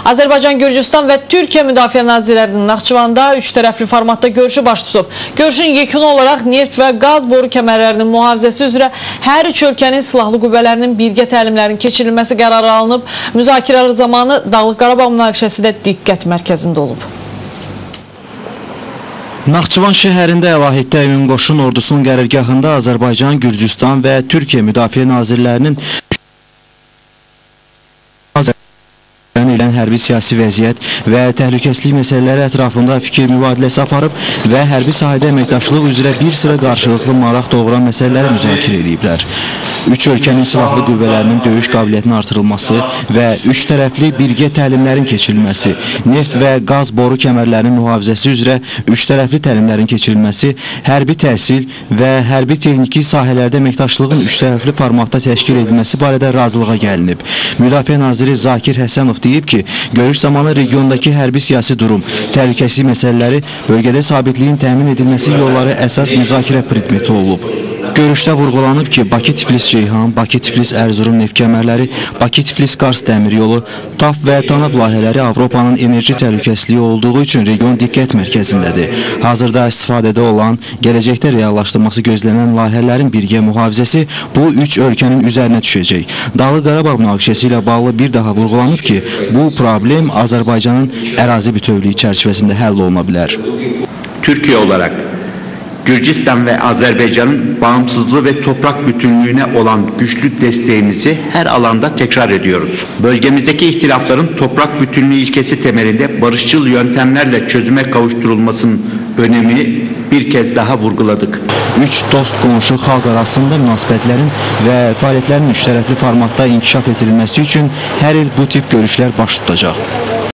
Azərbaycan, Gürcüstan və Türkiyə Müdafiə Nazirlərinin Naxçıvanda üç tərəfli formatda görüşü baş tutub. Görüşün yekunu olaraq neft və qaz boru kəmərlərinin mühafizəsi üzrə hər üç ölkənin silahlı qüvvələrinin birgə təlimlərinin keçirilməsi qərarı alınıb. Müzakirələr zamanı Dağlıq Qarabağ münaqişəsi də diqqət mərkəzində olub. Naxçıvan şəhərində Əlahiddə Ümumqoşun Ordusunun qərargahında Azərbaycan, Gürcüstan və Türkiyə Müdafiə Nazirlərinin hərbi siyasi vəziyyət və təhlükəsizlik məsələləri ətrafında fikir mübadiləsi aparıb və hərbi sahədə əməkdaşlıq üzrə bir sıra qarşılıqlı maraq doğuran məsələləri müzakirə ediblər. Üç ölkənin silahlı qüvvələrinin döyüş qabiliyyətinin artırılması və üç tərəfli birgə təlimlərin keçirilməsi, neft və qaz boru kəmərlərinin mühafizəsi üzrə üç tərəfli təlimlərin keçirilməsi, hərbi təhsil və hərbi texniki sahələrdə əməkdaşlığın üç tərəfli formatda təşkil edilməsi barədə razılığa gəlinib. Müdafiə naziri Zakir Həsənov deyib ki, görüş zamanı regiondakı hərbi siyasi durum, təhlükəsizlik məsələləri, bölgədə sabitliyin təmin edilməsi yolları əsas müzakirə predmeti olub. Görüşdə vurğulanıb ki, Bakı-Tiflis-Ceyhan, Bakı-Tiflis-Ərzurum neft kəmərləri, Bakı-Tiflis-Qars dəmir yolu, TAF və TANAP layihələri Avropanın enerji təhlükəsizliyi olduğu üçün region diqqət mərkəzindədir. Hazırda istifadədə olan, gələcəkdə reallaşdırılması gözlənən layihələrin birgə mühafizəsi bu üç ölkənin üzərinə düşəcək. Dağlıq Qarabağ münaqişəsi ilə bağlı bir daha vurğulanıb ki, bu problem Azərbaycanın ərazi bütövlüyü çərçivəsində həll oluna bilər. Türkiye olarak Gürcistan ve Azerbaycan'ın bağımsızlığı ve toprak bütünlüğüne olan güçlü desteğimizi her alanda tekrar ediyoruz. Bölgemizdeki ihtilafların toprak bütünlüğü ilkesi temelinde barışçıl yöntemlerle çözüme kavuşturulmasının önemini bir kez daha vurguladık. Üç dost qonşu xalq arasında münasibətlərin və fəaliyyətlərin üç tərəfli formatda inkişaf etdirilməsi üçün hər il bu tip görüşlər baş tutacaq.